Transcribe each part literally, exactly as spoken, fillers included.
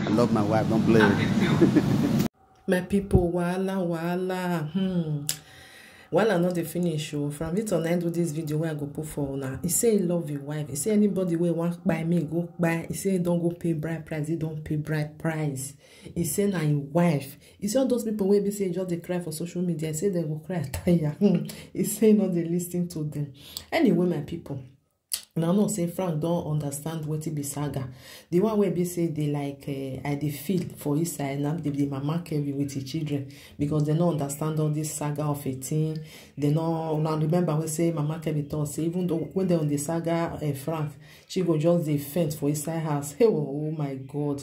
I love my wife, don't play. My people, wahala, wahala. Hmm. Wahala no dey finish o. From Victor na do this video wey I go put for una. He say he love his wife. He say anybody wey wan kpai me go kpai. He say he don go pay bride price. He don pay bride price. He say na him wife. He say all those people wey be say just dey cry for social media. He say dem go cry tire. Hmm. He say he no dey listen to them. Anyway, my people, una know say Frank don understand wetin be saga. The one wey be say dey like, eh, I dey feel for inside na the, the mama Kevin with his children, because dem no understand all this saga of a thing. Dem no, una remember wey say mama Kevin talk say even though when dem on the saga, eh, Frank, she go just dey faint for inside house. Hey, oh, oh my God.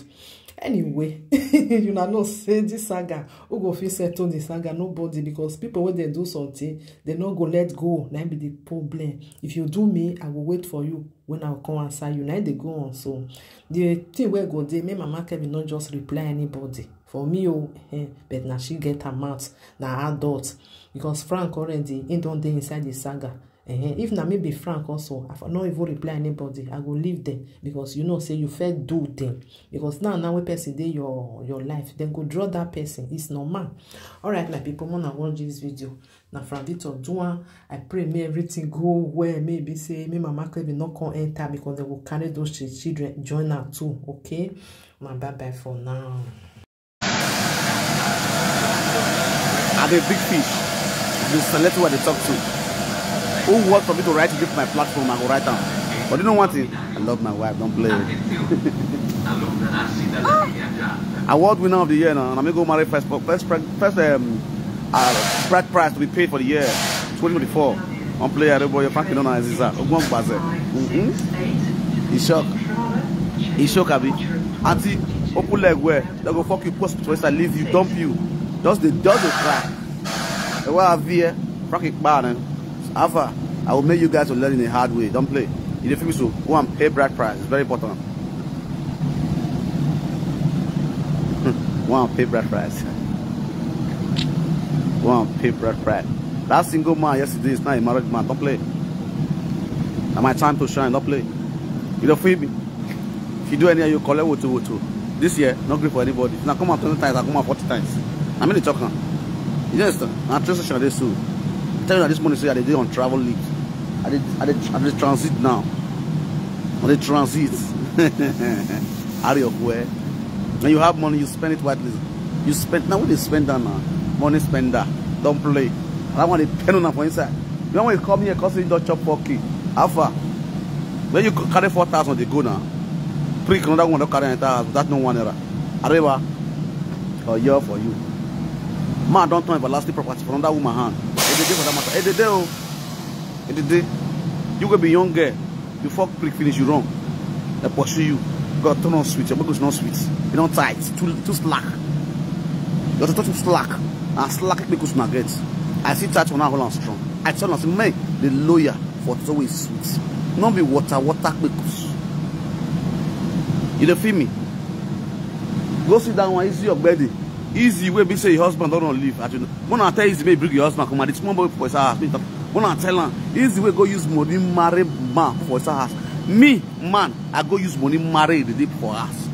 Anyway, una know say this saga, who go fit settle the saga? Nobody, because people wey dem do something, dem no go let go. Na im be the problem. If you do me, I go wait for you when I come answer you. Na im dey go on so. The thing wey go dey, make mama Kevin no just reply anybody. For me o, eh, but na she get her mouth, na adult. Because Frank already, he don dey inside the saga. Eh, if na me be Frank also, I for no even reply anybody. I go leave them, because you know say you fit do them. Because now, now wey person dey your, your life, dem go draw that person. It's normal. All right, my people, una watch this video. Na Frank Victor do am. I pray make everything go well. Maybe say make mama Kevin no come enter, because dem go carry those chi-, children join am too. Okay, una bye bye for now. I'm a big fish. You select who I dey talk to. Who want for me to write it for my platform, I go write am. But you know one thing? I love my wife, don't play. Award winner of the year now. And I'm gonna go marry first, first, first, um, uh, bride price to be paid for the year twenty twenty-four. One player, the boy, Frank Inona Aziza. Ogun Ogbaze. Mm-hmm. He shock. He shock, abi. Auntie, open leg where? They go fuck you, post for inside, leave you, dump you. Just the, just the cry. The way I fear, Frank Ikpane. Alpha, I will make you guys to learn in a hard way. Don't play. You dey feel me so? Go and pay bride price. It's very important. Go and pay bride price. Go and pay bride price. That single man yesterday is now a married man. Don't play. Na my time to shine. Don't play. You don't feel me? If you do any, you collect woto woto. This year, not great for anybody. Now come out twenty times, I come out forty times. I mean, the talk now. You understand? Now, transition this too. Tell you that this morning, say I dey on travel leave. I did, I did, I did transit now. I did transit. Hurry up, where? When you have money, you spend it wisely. You spend, now when they spend that now, money spender, don't play. And I want to pen on for inside. You know when you come here, cause you don't chop four K. How far? When you carry four thousand, they go now. Prick another one, don't carry entire house. That's no one error. Arriba, or year for you. Man, don't turn everlasting property for another woman hand. It dey dey for that matter. It dey dey, oh. It dey dey. You go be young girl. You fuck prick finish, you wrong. They pursue you. God turn on sweet. Your buckles not sweet. You don't tight. Too, too slack. Your too, too slack. And slack make us not get. I see tight one, I hold on strong. I tell us, man, the lawyer for it's always sweet. Not be water, water make us. You dey feel me? Go sit down one, easy your body. Easy way be say your husband don't leave. As you know, when I tell easy, may bring your husband come out. It's one boy for his house. When I tell him, easy way go use money, marry man for his house. Me, man, I go use money, marry the day for us.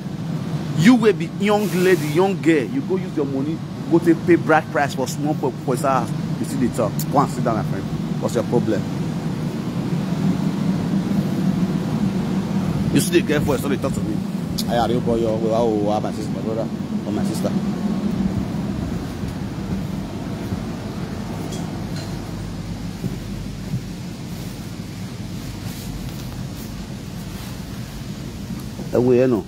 You will be young lady, young girl. You go use your money, go take pay bride price for small for, for his house. You see the talk. Go and sit down, my friend. What's your problem? You see the girl voice, so they talk to me. I are you boy, you are my sister, my brother, or my sister. Ẹ wo yẹn nà.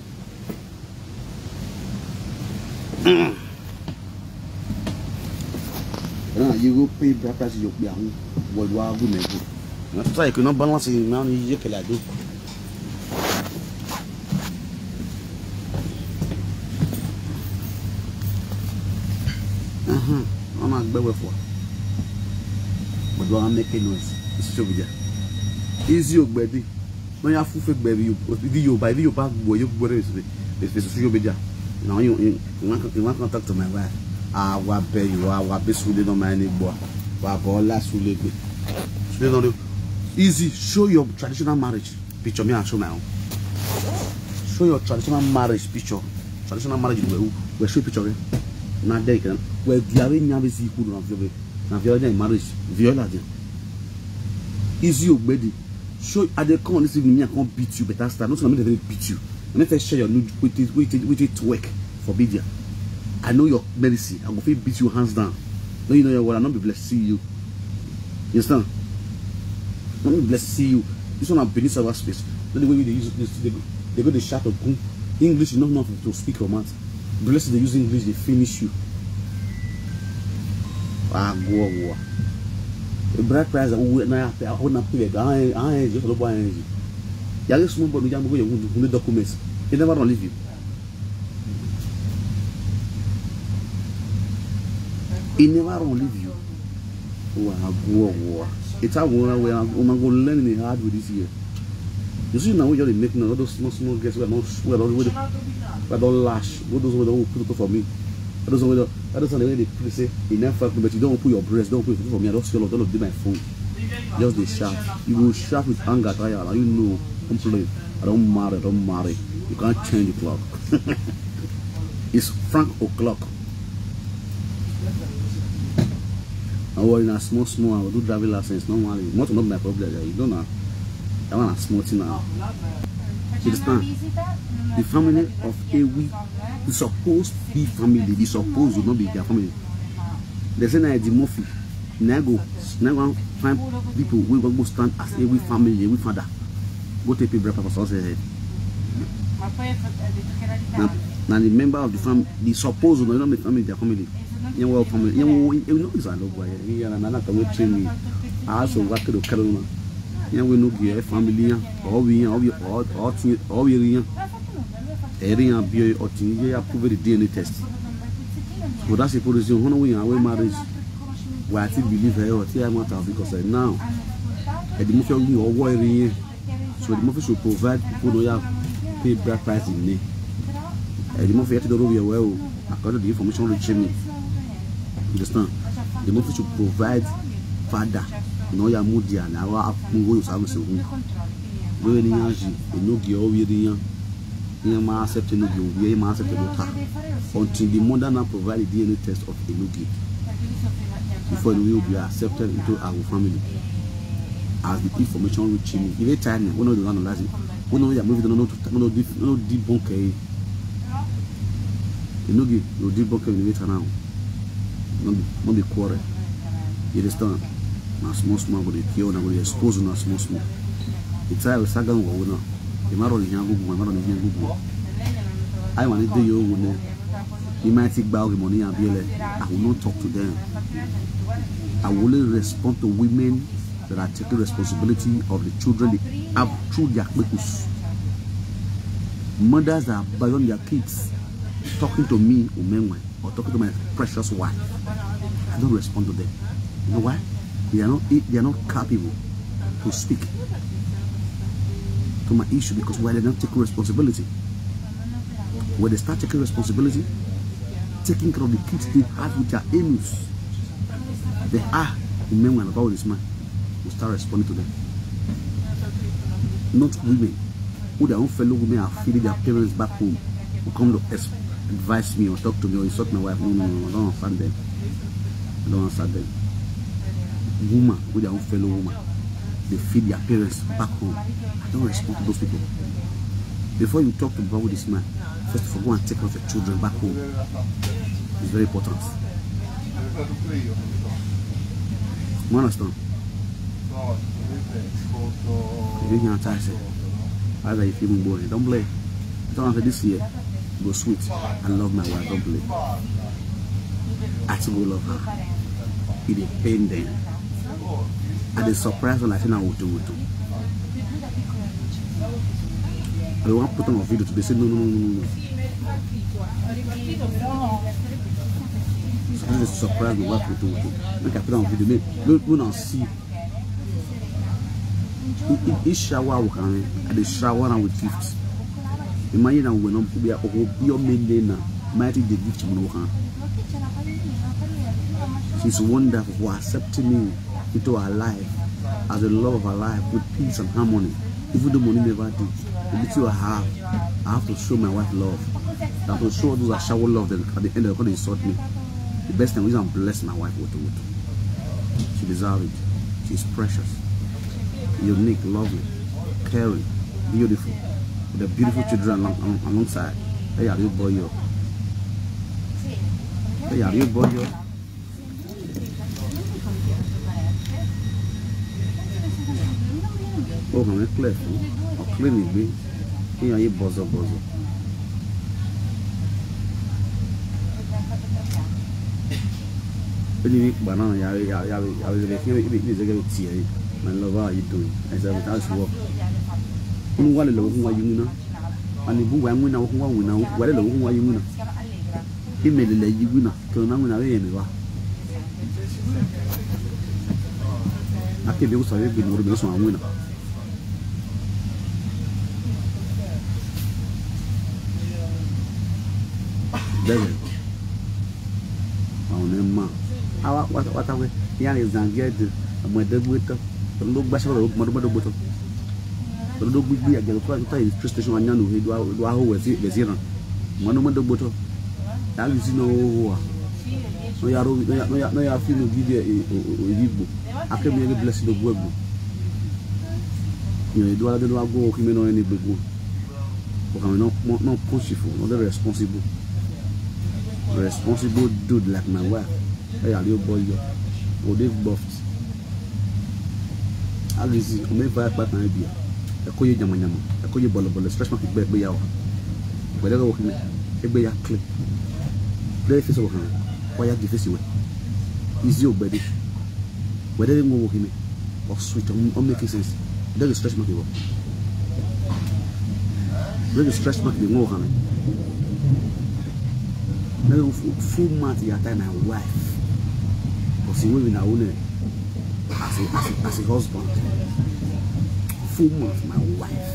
Now you go pay bride price, you pay am. What do I go make? Na try to not balance in now, you can do. Uh-huh. I'm not going for. But do I make a noise? It's social media. Easy, baby. No, you have full fake, baby. You, if you buy, if you buy, boy, you go to this, this social media. Now you, you, you want, you want contact to my wife. Ah, what pay you? Ah, what be sweet on my neighbor? What go last sweet? Sweet on you. Easy. Show your traditional marriage picture. Me, I show my own. Show your traditional marriage picture. Traditional marriage we we show picture. Na there you can we diare nya be si ku na viola na viola in marriage viola there. Easy ogbedi. So I dey come this evening, me I come beat you better style. No so me dey beat you. I me first share your nude with it with it with it work for media. I know your mercy. I go fit beat you hands down. No, you know your word. I not be blessed see you. You understand? Not be blessed see you. This one I'm Benin server space. Not the way they use this. They go they shout of English is not enough to speak your mouth. Blessed they use English, they finish you. Agwo. A bright price that we na we na pay. I I just don't buy anything. You are small but you don't go your documents. They never run leave you. He never run leave you. Wow, wow, wow. It's how we we we go learn in the hard with this year. You see now we just make now all those small small girls we are not we are not we are not lash. All those we don't put it for me. All those we don't all those are the way they put say in that fact, but you don't put your breast, don't put it for me. I don't see all of them do my phone. Just the shout. You will shout with anger, tire. You know, don't play. I don't marry, I don't marry. You can't change the clock. It's Frank o'clock. No worry, na small small. I will do driving license normally. Not not my problem. You don't know. That one a small thing now. You understand? The family of Ewi, the supposed be family, the supposed will not be their family. They say na Eddie Murphy. Na go, na go find people we go go stand as Ewi family, Ewi father. Go take pay breakfast for us. Eh. Na, na the member of the family, the supposed, no, not the family, their family. Yeah, well, family. Yeah, well, you know, it's a no boy. Yeah, na na ka we train me. I also work to carry on. Yeah, we no give family. Yeah, or we, or we, or or or we, yeah. Eri and be or thing. Yeah, prove the D N A test. So that's the reason when we are we marriage. We are still believe her or still matter because eh, now. Edi mo fi ogun owo eri yen. So Edi mo fi should provide people no ya pay bride price in me. Edi mo fi yet to do well. According to the information reaching me. You understand? Edi mo fi should provide father. No ya mudia na wa akungo yo samu se wu. We ni yan ji, eno gi o we ni yan. Yan ma accept no gi o, yan ma accept no ta. Until the mother now provide the D N A test of Enogi. Before Enogi will be accepted into our family. As the information reaching me. Even time, we no dey analyze it. We no dey move it, no no no debunk it. Enogi, no debunk it later now. No be no be quarrel. You understand? Na small small go dey kill, na go dey expose na small small. It's how we saga go now. The matter is young people, matter is young people. I want to do you. You might take back the money and be like, I will not talk to them. I will only respond to women that are taking responsibility of the children they have through their purpose. Mothers that abandon their kids talking to me, Umenwe, or talking to my precious wife. I don't respond to them. You know why? They are not they are not capable to speak to my issue because why they don't take responsibility. When they start taking responsibility, taking care of the kids they have with their anus, they are the men and about this man will start responding to them. Not women who their own fellow women are feeding their parents back home who come to ex- advise me or talk to me or insult my wife. No, no, no, no, I don't understand them. I don't understand them. Woman with their own fellow woman, they feed their parents back home. I don't respond to those people. Before you talk to about this man, first of all, go and take care of your children back home. It's very important. You understand? You hear what I say? Either if you boy, don't play. Don't have this year. Go sweet. I love my wife, don't play. I still go love her. It dey pain them. I dey surprise them like say na woto woto. I dey wan put on a video today say no no no no no. So this is surprise me wife woto woto. Make I put on video. Make make una see. He, he, he shower with her, and they shower her with gifts. Imagine that we not be a be your main day now. Mighty the gift mo kan. She's wonderful for accepting me into her life as the love of her life with peace and harmony. Even though money never did, the little I have, I have to show my wife love. I have to show those that shower love, then at the end of the day, insult me. The best thing is, I'm bless my wife with, with. She deserves it. She's precious, unique, lovely, caring, beautiful, with the beautiful children along, along, alongside. Hey, are you boy? Yo? Hey, are you boy? Yo? Oh, can we clear? Oh, clean it, babe. Here you buzzer, buzzer. When you make banana, you have, you have, you have, you have, you have, you have, you have, you have, my love, how are you doing? I said, "How's work?" Unu wale lo, unu wa yumina. Ani bu wa ngwina, unu wa ngwina, wale lo, unu wa yumina. Imele le yumina. Kona ngwina we yemi wa. Ake bi usa we bi mo be so ngwina. Bẹ́ẹ̀. Àwọn ẹ̀ máa. Àwa wá wá táwé. Ìyá rẹ̀ zàǹgí ẹ̀dùn. Ọmọ ẹ̀dẹ́gbẹ́ tán. Ọmọ ló gbàṣẹ́ lọ́wọ́ ọmọ ọdún mẹ́ẹ̀ẹ́dógún tán. Ọdún gbígbé àjẹ̀dọ̀ tó wà ní train station wa nyánu. Ìlú ahó wẹ̀ sí wẹ̀ sí ràn. Ọmọ ọdún mẹ́ẹ̀ẹ́dógún tán. Yàrá yìí sí náà ó hó wa. No ya ro no ya no ya no ya fi no give you a a a a Igbo. Akemi any blessing no go go. You know, you do other than go work me no any big one. But I'm not not not pushful, not responsible. Responsible dude like my wife. Hey, are you boy? You. Or they buffed. Alizi, o me vai pa kan bia. E ko ye nyama nyama. E ko ye bolo bolo. Stretch mark gbe gbe ya wa. Gbe le wo kini. E gbe ya clean. Play face wo kan. Wa ya di face we. Easy o gbe de. Whether they wo kini. Or sweet, or, or making sense. There is stretch mark wo. There is stretch mark wo kan. Now full month you are my wife. Because you will be now as a, as a, as a husband. Full month, my wife.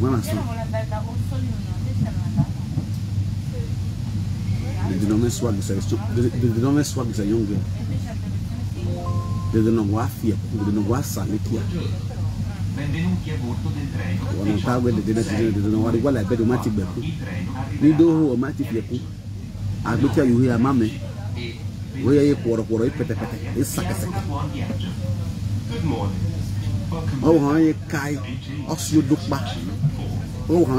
When I say, the denomination swag is a, the, the denomination swag is a young girl. The denomination wa fie, the denomination wa salikia. Wana tawe the denomination, the denomination wa wala bedu mati beku. Ni do ho mati fie ku. Agbeti ayu he amame. Wo ye ye kworo kworo, e pete pete, e sake sake. Oh, ha ye kai. Osi odukpa. Oh, ha